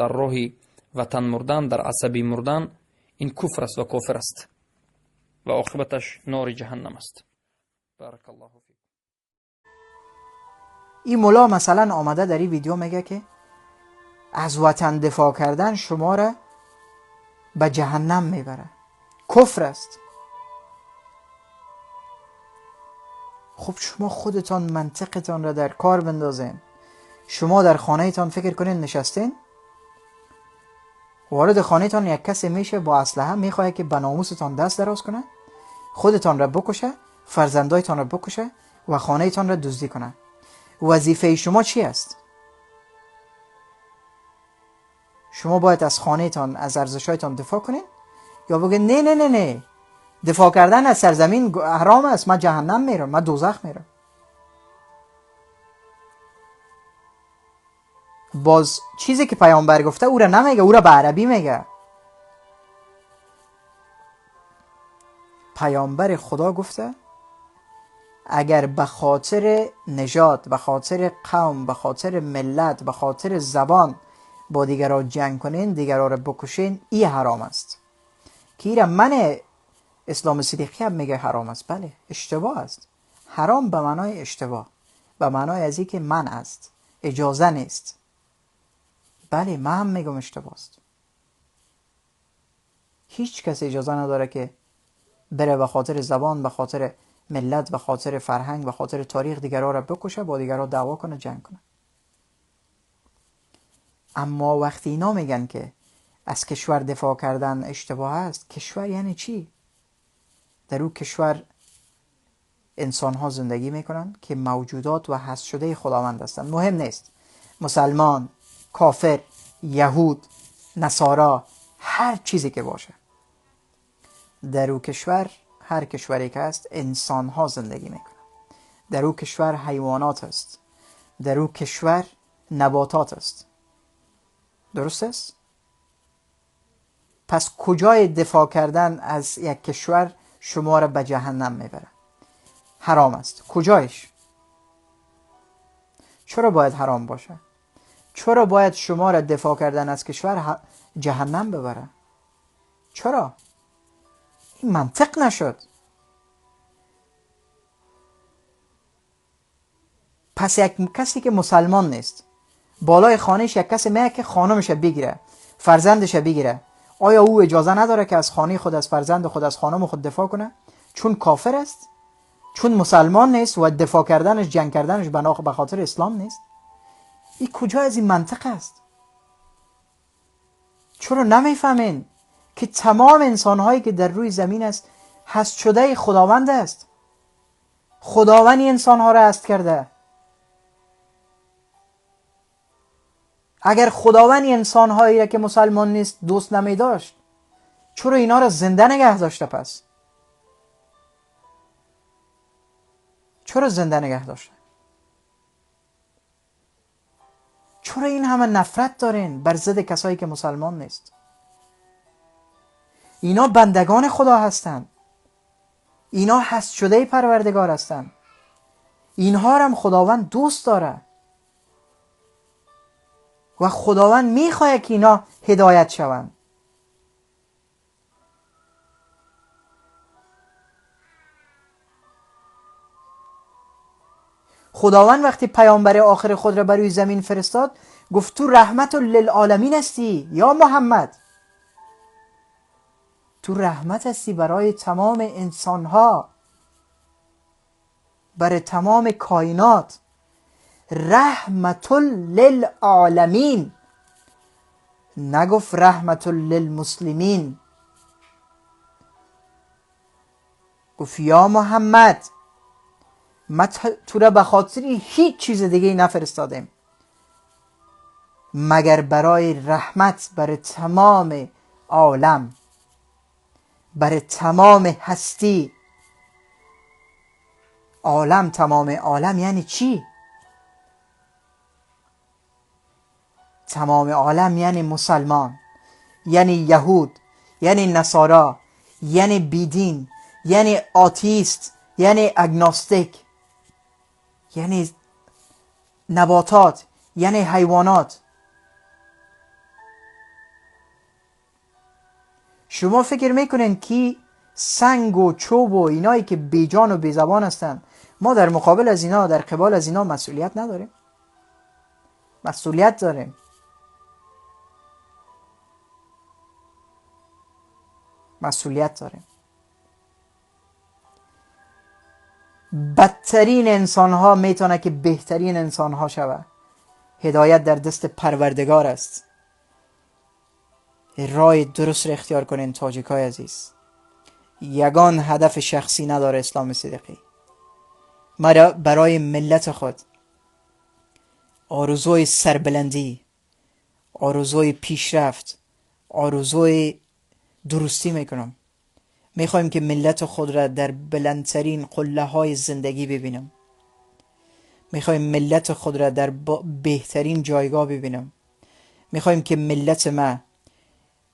Дар роҳи ватан мурдан, дар асабӣ мурдан, ин куфр аст ва кофир аст ва оқибаташ нори ҷаҳаннам аст. Баракаллоҳу фик. Ин мулло масалан омада дар ин видео мегӯяд, ки аз ватан дифоъ кардан шуморо ба ҷаҳаннам мебарад, куфр аст. Хуб, шумо худатон мантиқатонро дар кор бандозед. Шумо дар хонаатон фикр кунед, нишастед, ворид хонаатон як касе меше бо аслиҳа, мехоҳад ки ба номусатон даст дароз кунад, худатонро бикушад, фарзандоятонро бикушад ва хонаатонро дуздӣ кунад. Вазифаи шумо чӣ аст? Шумо бояд аз хонаатон, аз арзишҳоятон дифоъ кунед ё бигӯед не, не, не, не, дифоъ кардан аз сарзамин ҳаром аст, ман ҷаҳаннам мерам, ман дӯзах мерам. Боз чизе ки паёмбар гуфта ӯро намега, ӯро ба арабӣ мега. Паёмбари Худо гуфта агар ба хотири нажод, ба хотири қавм, ба хотири миллат, ба хотири забон бо дигарон ҷанг кунین, дигаронро бикушین, ин ҳаром аст. Ки ира ман Ислом Сиддиқӣ ҳам мегӯяд ҳаром аст. Бале, иштибоҳ аст. Ҳаром ба маънои иштибоҳ, ба маънои аз инки ман аст, иҷоза нест. Бале, ман ҳам мегӯям иштибоҳ аст. Ҳеҷ кас иҷоза надорад ки бره ба хотири забон, ба хотири миллат, ба хотири фарҳанг, ба хотири таърих дигаронро бикушад, бо дигарон даъво кунад, ҷанг кунад. Аммо вақте ино мегӯянд ки аз кишвар дифоъ кардан иштибоҳ аст, кишвар яъне чӣ? Дар ӯ кишвар инсонҳо зиндагӣ мекунанд ки мавҷудот ва ҳаст шудаи Худованд ҳастанд. Муҳим нест мусалмон, кофир, яҳуд, насоро, ҳар чизе ки бошад. Дар ӯ кишвар, ҳар кишваре ки ҳаст, инсонҳо зиндагӣ мекунанд. Дар ӯ кишвар ҳайвонот аст, дар ӯ кишвар наботот аст. Дуруст аст? Пас куҷои дифоъ кардан аз як кишвар шуморо ба ҷаҳаннам мебарад? Ҳаром аст. Куҷояш? Чаро бояд ҳаром бошад? Чаро бояд шуморо дифоъ кардан аз кишвар ҷаҳаннам бибарад? Чаро? Ин мантиқ нашуд. Пас як касе ки мусалмон нест, болои хонааш як касе меояд ки хонумаш бигирад, фарзандаш бигирад, оё ӯ иҷоза надорад ки аз хонаи худ, аз фарзанди худ, аз хонуми худ дифоъ кунад? Чун кофир аст, чун мусалмон нест ва дифоъ карданаш, ҷанг карданаш ба хотири ислом нест. Ин куҷо аз ин мантиқ аст? Чаро намефаҳмед ки тамоми инсонҳое ки дар рӯи замин аст ҳаст шудаи Худованд аст? Худованд ин инсонҳоро ҳаст карда. Агар Худованд инсонҳоеро ки мусалмон нест дӯст намедошт, чаро инҳоро зинда нигоҳ дошта? Пас чаро зинда нигоҳ дошта? Чаро ин ҳама нафрат дорин бар зидди касое ки мусалмон нест? Ино бандагони Худо ҳастанд, ино ҳаст шудаи Парвардигор ҳастанд, инҳоро ҳам Худованд дӯст дорад ва Худованд мехоҳад ки ино ҳидоят шаванд. Худованд вақте паёмбари охири худро бар рӯи замин фиристод, гуфт ту раҳмат лилъоламин ҳастӣ ё Муҳаммад, ту раҳмат ҳастӣ барои тамоми инсонҳо, барои тамоми коинот. Раҳмат лилъоламин, нагуфт раҳмат лилмуслимин. Гуфт ё Муҳаммад, ма туро ба хотири ҳеҷ чизи дигаре нафиристодем магар барои раҳмат барои тамоми олам, барои тамоми ҳастӣ. Олам, тамоми олам яъне чӣ? Тамоми олам яъне мусалмон, яъне яҳуд, яъне насоро, яъне бедин, яъне атеист, яъне агностик, яъне наботот, яъне ҳайвонот. شما فکر میکنین که سنگ و چوب و اینایی که بی جان و بی زبان هستند، ما در مقابل از اینا، در قبال از اینا مسئولیت نداریم؟ مسئولیت داریم. مسئولیت داریم. بدترین انسان ها میتونه که بهترین انسان ها شود. هدایت در دست پروردگار است. رای درست را اختیار کنین تاجیک های عزیز. یگان هدف شخصی نداره اسلام صدیقی. مرا برای ملت خود آرزوی سربلندی، آرزوی پیشرفت، آرزوی درستی میکنم. میخوایم که ملت خود را در بلندترین قله های زندگی ببینم. میخوایم ملت خود را در بهترین جایگاه ببینم. میخوایم که ملت ما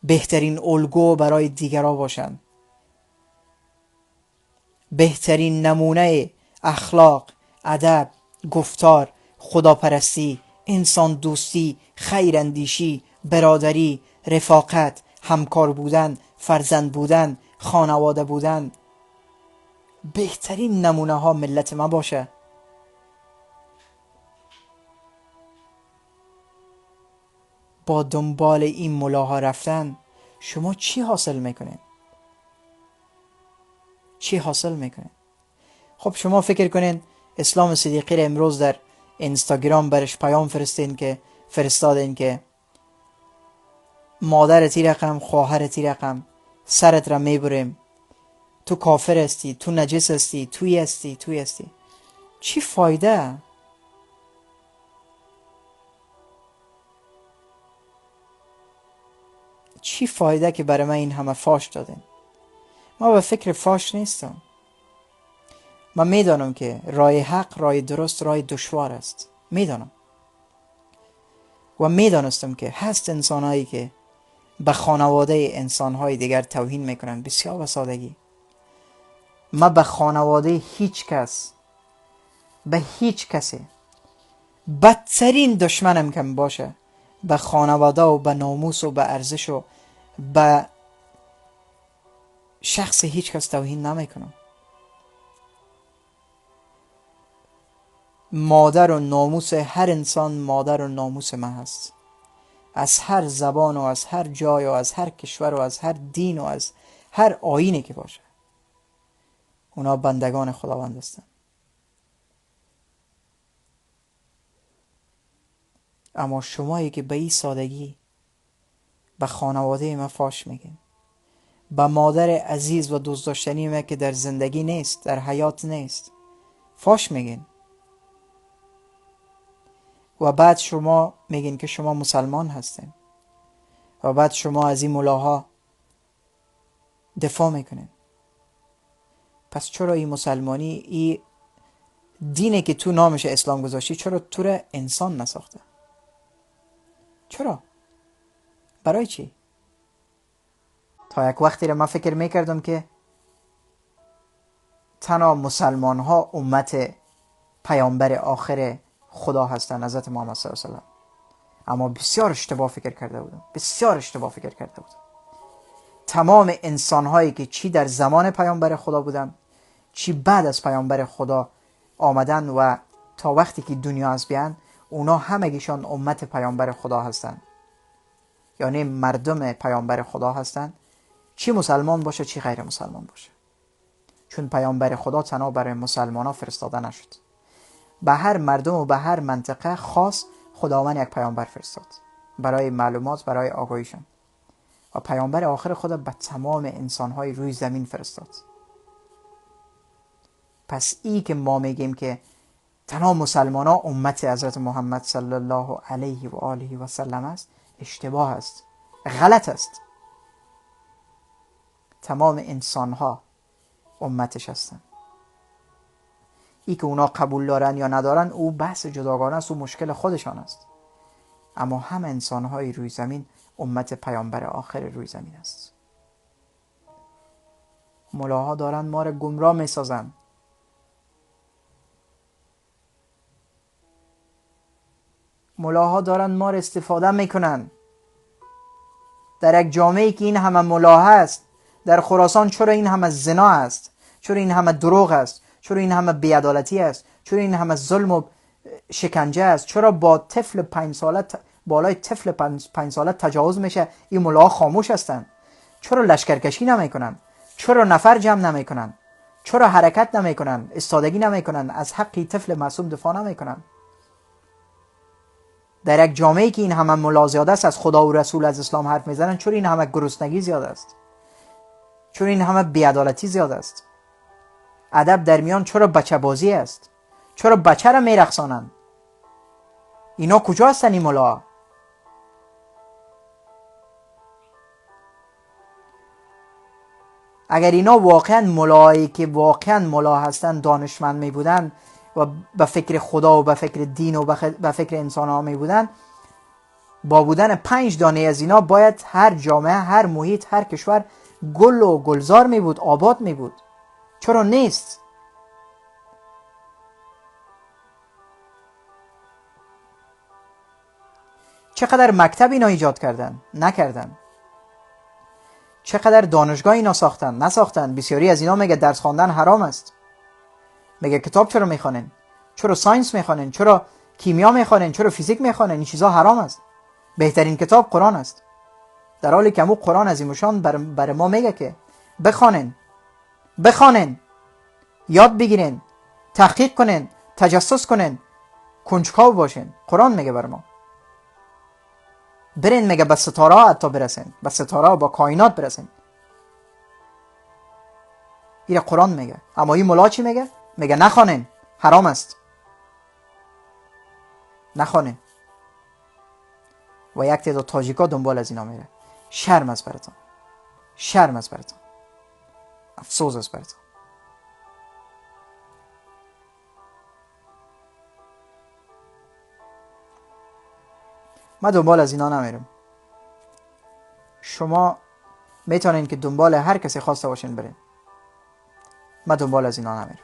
بهترین الگو برای دیگران باشند، بهترین نمونه اخلاق، ادب، گفتار، خداپرستی، انسان دوستی، خیراندیشی، برادری، رفاقت، همکار بودن، فرزند بودن، خانواده بودن. بهترین نمونه ها ملت ما باشه. با دنبال این ملاها رفتن شما چی حاصل میکنین؟ چی حاصل میکنین؟ خب شما فکر کنین اسلام صدیقی را امروز در اینستاگرام برش پیام فرستین که فرستادین که مادر تی رقم، خواهر تی رقم، سرت را میبریم، تو کافر هستی، تو نجس هستی، توی هستی، توی هستی. چی فایده؟ چی فایده که برای من این همه فاش دادین؟ ما به فکر فاش نیستم. من میدانم که راه حق، راه درست، راه دشوار است. میدانم و میدانستم که هست انسانهایی که به خانواده انسانهای دیگر توهین میکنن بسیار به سادگی. ما به خانواده هیچ کس، به هیچ کسی، بدترین دشمنم کم باشه، به خانواده و به ناموس و به ارزش و به شخص هیچ کس توهین نمیکنم. مادر و ناموس هر انسان مادر و ناموس من هست. از هر زبان و از هر جای و از هر کشور و از هر دین و از هر آیینی که باشه، اونا بندگان خداوند هستن. اما شمایی که به این سادگی به خانواده ما فاش میگین، به مادر عزیز و دوست داشتنی ما که در زندگی نیست، در حیات نیست، فاش میگین و بعد شما میگین که شما مسلمان هستین و بعد شما از این ملاها دفاع میکنین. پس چرا این مسلمانی، این دینی که تو نامش اسلام گذاشتی، چرا تو را انسان نساخته؟ چرا؟ برای چی؟ تا یک وقتی را من فکر میکردم که تنها مسلمان ها امت پیامبر آخر خدا هستند، حضرت محمد صلی الله علیه و سلم. اما بسیار اشتباه فکر کرده بودم، بسیار اشتباه فکر کرده بودم. تمام انسان هایی که چی در زمان پیامبر خدا بودن، چی بعد از پیامبر خدا آمدن و تا وقتی که دنیا از بیان، اونا همگیشان امت پیامبر خدا هستند، یعنی مردم پیامبر خدا هستند، چی مسلمان باشه چی غیر مسلمان باشه. چون پیامبر خدا تنها برای مسلمان ها فرستاده نشد، به هر مردم و به هر منطقه خاص خداوند یک پیامبر فرستاد برای معلومات، برای آگاهیشان. و پیامبر آخر خدا به تمام انسانهای روی زمین فرستاد. پس ای که ما میگیم که تنها مسلمان ها امت حضرت محمد صلی الله علیه و آله و سلم است، اشتباه است، غلط است. تمام انسان ها امتش هستند. ای که اونا قبول دارن یا ندارن او بحث جداگانه است و مشکل خودشان است. اما هم انسان های روی زمین امت پیامبر آخر روی زمین است. ملاها دارن ما را گمراه می سازن. ملاها دارن ما را استفاده میکنن. در یک جامعه که این همه ملا هست، در خراسان چرا این همه زنا است؟ چرا این همه دروغ است؟ چرا این همه بی‌عدالتی است؟ چرا این همه ظلم و شکنجه است؟ چرا با طفل 5 ساله بالای طفل 5 ساله تجاوز میشه؟ این ملاها خاموش هستند. چرا لشکرکشی نمیکنن؟ چرا نفر جمع نمیکنن؟ چرا حرکت نمیکنن؟ استادگی نمیکنن؟ از حق طفل معصوم دفاع نمیکنن؟ در یک جامعه که این همه ملا زیاد است، از خدا و رسول، از اسلام حرف میزنن، چرا این همه گرسنگی زیاد است؟ چرا این همه بی‌عدالتی زیاد است؟ ادب در میان چرا بچه بازی است؟ چرا بچه را میرقصانند؟ اینا کجا هستن این ملا؟ اگر اینا واقعا ملایی که واقعا ملا هستن دانشمند می بودن و به فکر خدا و به فکر دین و به فکر انسان ها می بودن، با بودن 5 دانه از اینا باید هر جامعه، هر محیط، هر کشور گل و گلزار می بود، آباد می بود. چرا نیست؟ چقدر مکتب اینا ایجاد کردن؟ نکردن. چقدر دانشگاه اینا ساختن؟ نساختن. بسیاری از اینا میگه درس خواندن حرام است. میگه کتاب چرا میخوانن؟ چرا science میخوانن؟ چرا کیمیا میخوانن؟ چرا فیزیک میخوانن؟ این چیزا حرام است. بهترین کتاب قرآن است. در حالی که امو قرآن عظیمشان بر ما میگه که بخوانن، بخوانن، یاد بگیرن، تحقیق کنن، تجسس کنن، کنجکاو باشن. قرآن میگه بر ما برین، میگه به ستاره ها حتی برسن، به ستاره ها، با کائنات برسن. این قرآن میگه. اما این ملا چی میگه؟ میگه نخوانن، حرام است، نخوانن. و یک تعداد تاجیکا دنبال از اینا میره. شرم از براتون، شرم از براتون، افسوس از براتون. من دنبال از اینا نمیرم. شما میتونین که دنبال هر کسی خواسته باشین برین. من دنبال از اینا نمیرم.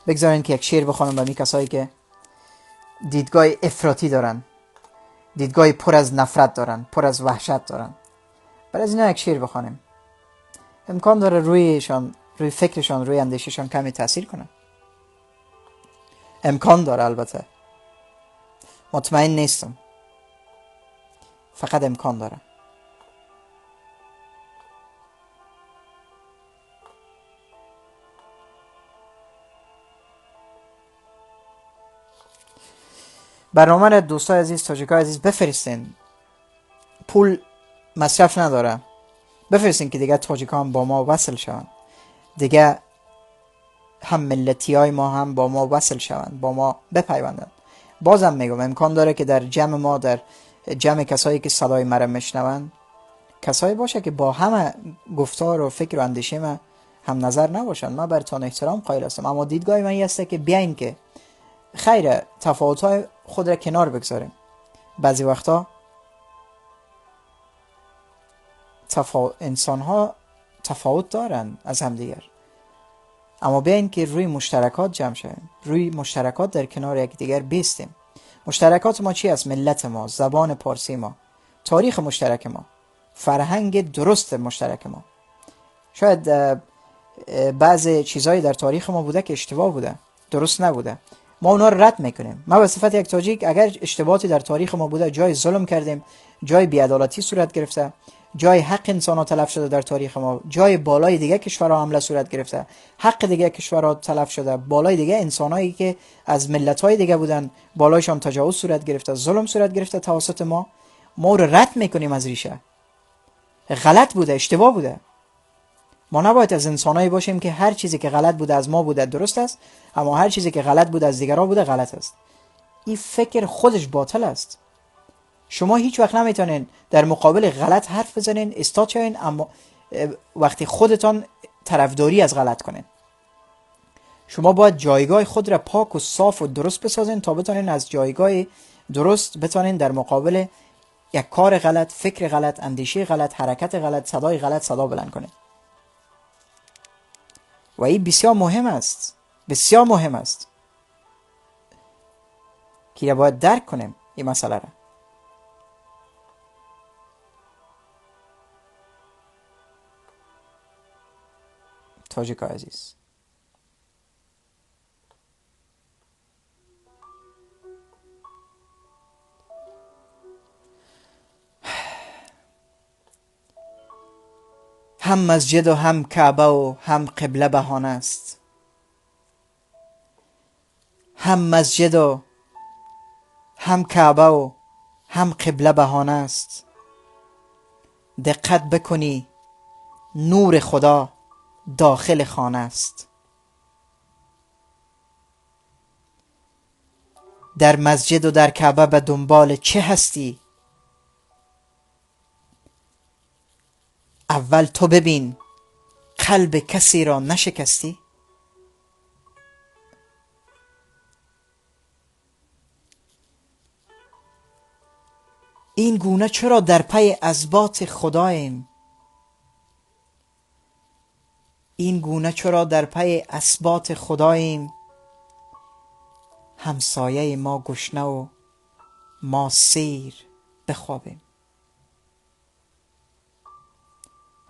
بگذارین که یک شعر بخوانم به می کسایی که دیدگاه افراطی دارن، دیدگاه پر از نفرت دارن، پر از وحشت دارن. برای از اینا یک شعر بخوانیم. امکان داره رویشان، روی فکرشان، روی اندیششان کمی تاثیر کنه. امکان داره، البته مطمئن نیستم، فقط امکان داره. برنامه را دوستای عزیز، تاجیکای عزیز بفرستین. پول مصرف نداره، بفرستین که دیگه تاجیکا هم با ما وصل شوند، دیگه هم ملتی های ما هم با ما وصل شوند، با ما بپیوندند. بازم میگم امکان داره که در جمع ما، در جمع کسایی که صدای مرا میشنوند، کسایی باشه که با همه گفتار و فکر و اندیشه ما هم نظر نباشند. من براتون احترام قائل هستم، اما دیدگاه من این است که بیاین که خیر تفاوت‌های خود را کنار بگذاریم. بعضی وقتا انسان‌ها تفاوت دارن از همدیگر، اما بیاین که روی مشترکات جمع شویم، روی مشترکات در کنار یکدیگر بیستیم. مشترکات ما چی است؟ ملت ما، زبان پارسی ما، تاریخ مشترک ما، فرهنگ درست مشترک ما. شاید بعض چیزایی در تاریخ ما بوده که اشتباه بوده، درست نبوده، ما اونا رو رد میکنیم. ما به صفت یک تاجیک اگر اشتباهاتی در تاریخ ما بوده، جای ظلم کردیم، جای بی‌عدالتی صورت گرفته، جای حق انسان ها تلف شده در تاریخ ما، جای بالای دیگه کشورها حمله صورت گرفته، حق دیگه کشورها تلف شده، بالای دیگه انسانایی که از ملت‌های دیگه بودن بالایشان تجاوز صورت گرفته، ظلم صورت گرفته توسط ما، ما رو رد میکنیم از ریشه. غلط بوده، اشتباه بوده. ما نباید از انسانایی باشیم که هر چیزی که غلط بوده از ما بوده درست است، اما هر چیزی که غلط بوده از دیگران بوده غلط است. این فکر خودش باطل است. شما هیچ وقت نمیتونین در مقابل غلط حرف بزنین، استاد شوین، اما وقتی خودتان طرفداری از غلط کنین. شما باید جایگاه خود را پاک و صاف و درست بسازین تا بتونین از جایگاه درست بتونین در مقابل یک کار غلط، فکر غلط، اندیشه غلط، حرکت غلط، صدای غلط صدا بلند کنین. و این بسیار مهم است، بسیار مهم است. که باید درک کنیم این مسئله را. تاجیکای عزیز، هم مسجد و هم کعبه و هم قبله بهانه است. هم مسجد و هم کعبه و هم قبله بهانه است. دقت بکنی نور خدا داخل خانه است. در مسجد و در کعبه به دنبال چه هستی؟ اول تو ببین قلب کسی را نشکستی؟ این گونه چرا در پی اثبات خداییم؟ این گونه چرا در پی اثبات خداییم؟ همسایه ما گشنه و ما سیر بخوابیم.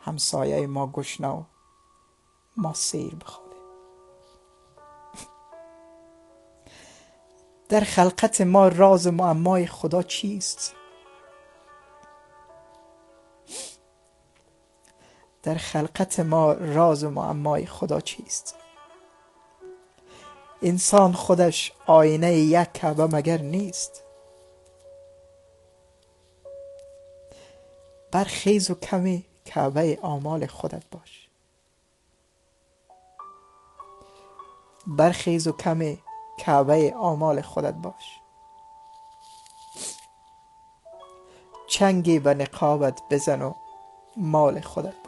همسایه ما گشنه و ما سیر بخوابیم. در خلقت ما راز معمای خدا چیست؟ در خلقت ما راز معمای خدا چیست؟ انسان خودش آینه یک کعبه مگر نیست؟ برخیز و کمی کعبه آمال خودت باش. برخیز و کمی کعبه آمال خودت باش. چنگی به نقابت بزن و مال خودت باش.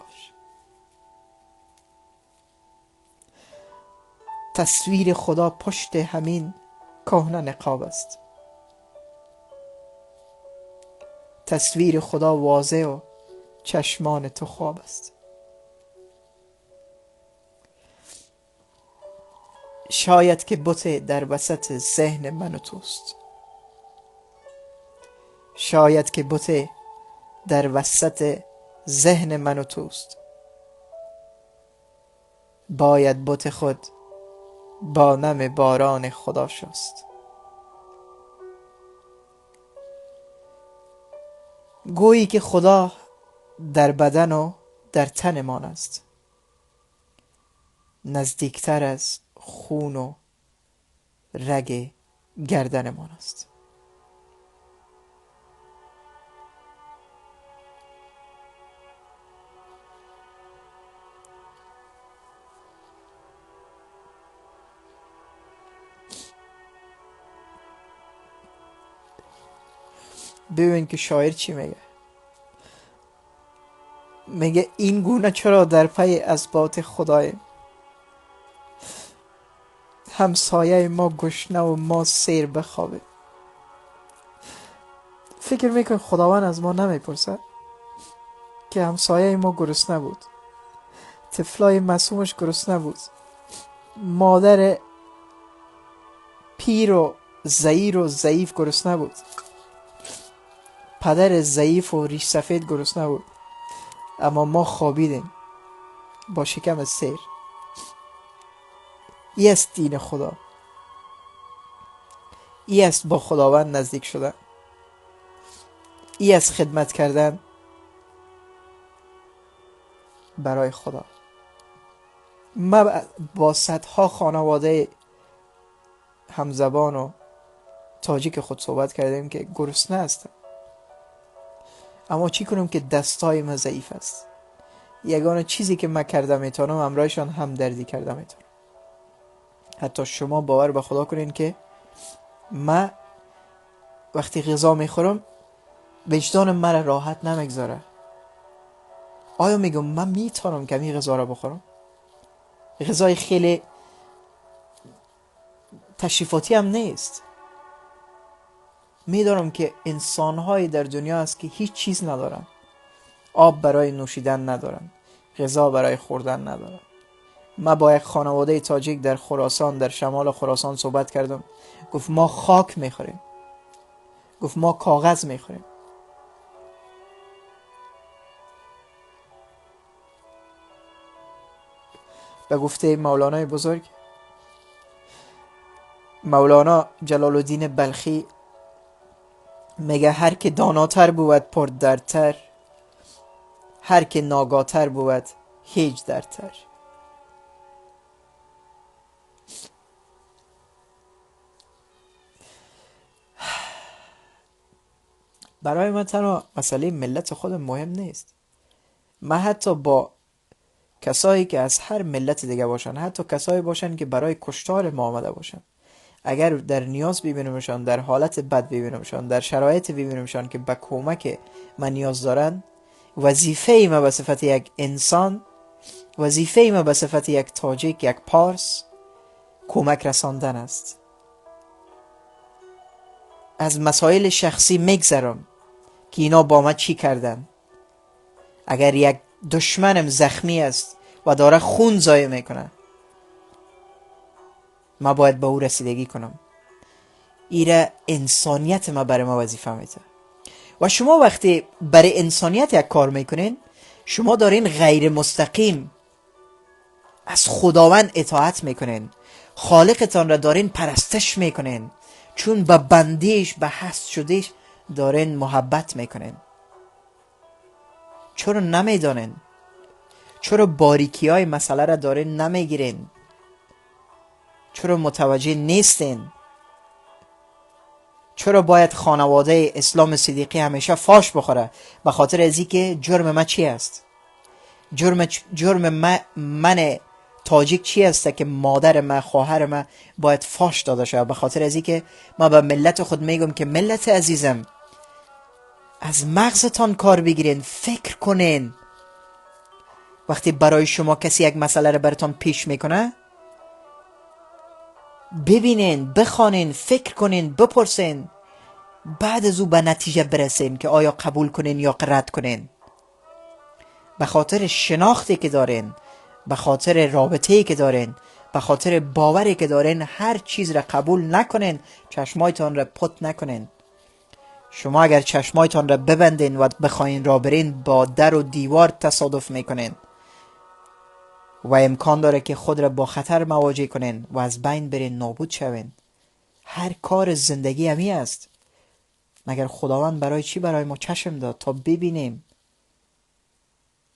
تصویر خدا پشت همین کهنه نقاب است. تصویر خدا واضح و چشمان تو خواب است. شاید که بت در وسط ذهن من و توست. شاید که بت در وسط ذهن من و توست. باید بت خود با نم باران خدا شست. گویی که خدا در بدن و در تنمان است، نزدیکتر از خون و رگ گردنمان است. ببین که شاعر چی میگه. میگه این گونه چرا در پی اثبات خداییم؟ همسایه ما گشنه و ما سیر بخوابیم. فکر میکن خداوند از ما نمیپرسد که همسایه ما گرسنه بود، طفلای معصومش گرسنه بود، مادر پیر و زعیر و ضعیف گرسنه بود، پدر ضعیف و ریش سفید گرسنه بود، اما ما خوابیدیم با شکم سیر. ای است دین خدا، ای است با خداوند نزدیک شدن، ای است خدمت کردن برای خدا. ما با صدها خانواده همزبان و تاجیک خود صحبت کردیم که گرسنه هستن، اما چی کنم که دستای ما ضعیف است. یگانه چیزی که من کرده میتونم همراهشان هم دردی کرده میتونم. حتی شما باور به خدا کنین که من وقتی غذا میخورم وجدان مرا راحت نمیگذاره. آیا میگم من میتونم کمی غذا را بخورم؟ غذای خیلی تشریفاتی هم نیست. میدانم که انسان‌هایی در دنیا هست که هیچ چیز ندارن، آب برای نوشیدن ندارن، غذا برای خوردن ندارن. من با یک خانواده تاجیک در خراسان، در شمال خراسان صحبت کردم. گفت ما خاک میخوریم. گفت ما کاغذ میخوریم. به گفته مولانای بزرگ، مولانا جلال الدین بلخی میگه هر که داناتر بود پر دردتر، هر که ناگاتر بود هیچ دردتر. برای من تنها مسئله ملت خودم مهم نیست. من حتی با کسایی که از هر ملت دیگه باشن، حتی کسایی باشن که برای کشتار ما آمده باشن، اگر در نیاز ببینمشان، در حالت بد ببینمشان، در شرایط ببینمشان که به کمک من نیاز دارن، وظیفه ما به صفت یک انسان، وظیفه ما به صفت یک تاجیک، یک پارس، کمک رساندن است. از مسائل شخصی میگذرم که اینا با من چی کردن. اگر یک دشمنم زخمی است و داره خون ضایع میکنه، ما باید به او رسیدگی کنم. ایره انسانیت ما برای ما وظیفه میده. و شما وقتی برای انسانیت یک کار میکنین، شما دارین غیر مستقیم از خداوند اطاعت میکنین، خالقتان را دارین پرستش میکنین، چون به بندیش، به هست شدهش دارین محبت میکنین. چرا نمیدانین؟ چرا باریکی های مسئله را دارین نمیگیرین؟ چرا متوجه نیستین؟ چرا باید خانواده اسلام صدیقی همیشه فاش بخوره؟ به خاطر از اینکه جرم من چی است؟ جرم من تاجیک چی است که مادر من، خواهر من باید فاش داده شود؟ به خاطر از اینکه ما به ملت خود میگم که ملت عزیزم، از مغزتان کار بگیرین، فکر کنین. وقتی برای شما کسی یک مسئله را براتان پیش میکنه، ببینین، بخوانین، فکر کنین، بپرسین، بعد از او به نتیجه برسین که آیا قبول کنین یا رد کنین. به خاطر شناختی که دارین، به خاطر رابطه‌ای که دارین، به خاطر باوری که دارین، هر چیز را قبول نکنین، چشمایتان را پت نکنین. شما اگر چشمایتان را ببندین و بخواین را برین، با در و دیوار تصادف میکنین و امکان داره که خود را با خطر مواجه کنین و از بین برین، نابود شوین. هر کار زندگی همی است. مگر خداوند برای چی برای ما چشم داد؟ تا ببینیم.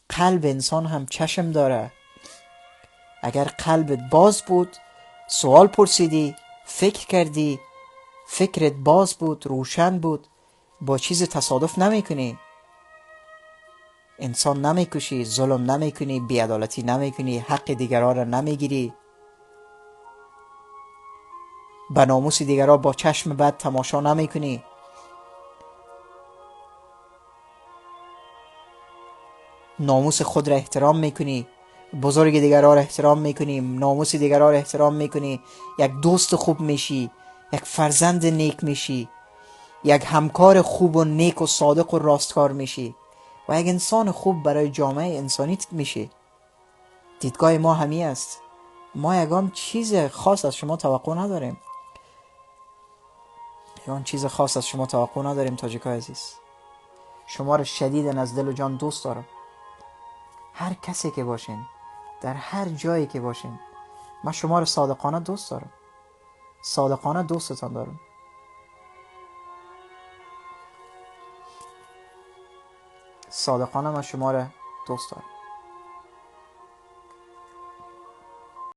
قلب انسان هم چشم داره. اگر قلبت باز بود، سوال پرسیدی، فکر کردی، فکرت باز بود، روشن بود، با چیز تصادف نمی کنی، انسان نمی کشی، ظلم نمی کنی، بی‌عدالتی نمی کنی، حق دیگران را نمی گیری، به ناموس دیگران با چشم بد تماشا نمی کنی. ناموس خود را احترام می کنی، بزرگ دیگران را احترام می کنی، ناموس دیگران را احترام می کنی، یک دوست خوب میشی، یک فرزند نیک میشی، یک همکار خوب و نیک و صادق و راستکار میشی و یک انسان خوب برای جامعه انسانی میشی. دیدگاه ما همی است. ما یگان چیز خاص از شما توقع نداریم. یگان چیز خاص از شما توقع نداریم تاجیکای عزیز. شما را شدیداً از دل و جان دوست دارم. هر کسی که باشین، در هر جایی که باشین، من شما را صادقانه دوست دارم. صادقانه دوستتان دارم. صادقانه من شما را دوست دارم.